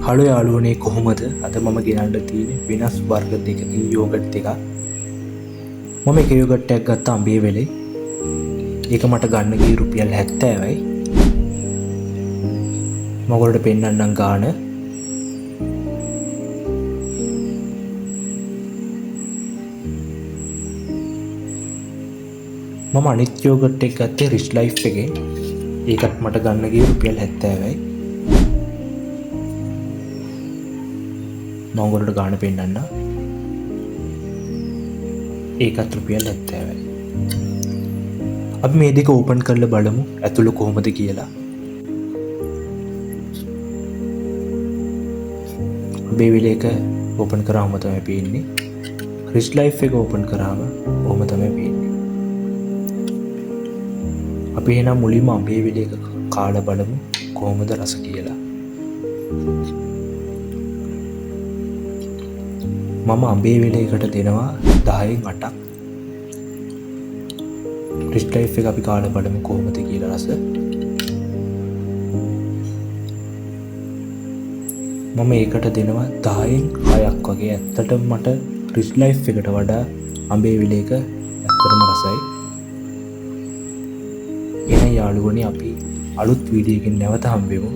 Hello යාළුවනේ, කොහොමද? අද මම ගෙනල්ලා තියෙන්නේ වෙනස් වර්ග දෙකකින් යෝගට් දෙකක්. මම එක යෝගට් එකක් ගත්තා අඹේ වෙලේ. ඒක මට ගන්න ගියේ රුපියල් 70යි. මම ඔයාලට පෙන්නන්නම් ගාන. මම අනිත් යෝගට් එක ගත්තේ රිච් ලයිෆ් එකෙන්. ඒකත් මට ගන්න ගියේ රුපියල් 70යි. මම ඔයාලට ගාන පෙන්නන්නම්. ඒකත් රුපියල් 70යි. අපි මේ දෙක ඕපන් කරලා බලමු ඇතුළ කොහොමද කියලා. අඹේ වෙලේ එක ඕපන් කරාම තමයි පේන්නේ. රිච් ලයිෆ් එක ඕපන් කරාම ඔහොම තමයි පේන්නේ. අපි එහෙනම් මුලින්ම අඹේ වෙලේ එක කාලා බලමු කොහොමද රස කියලා. මම අඹේ වෙලේ එකට දෙනවා 10න් 8ක්. රිච් ලයිෆ් එක අපි කාලා බලමු කොහොමද කියලා රස. මම ඒකට දෙනවා 10න් 6ක් වගේ. ඇත්තටම මට රිච් ලයිෆ් එකට වඩා අඹේ වෙලේ එක ඇත්තටම රසයි. එහෙනම් යාළුවනේ, අපි අලුත් වීඩියෝ එකකින් නැවත හම්බෙමු.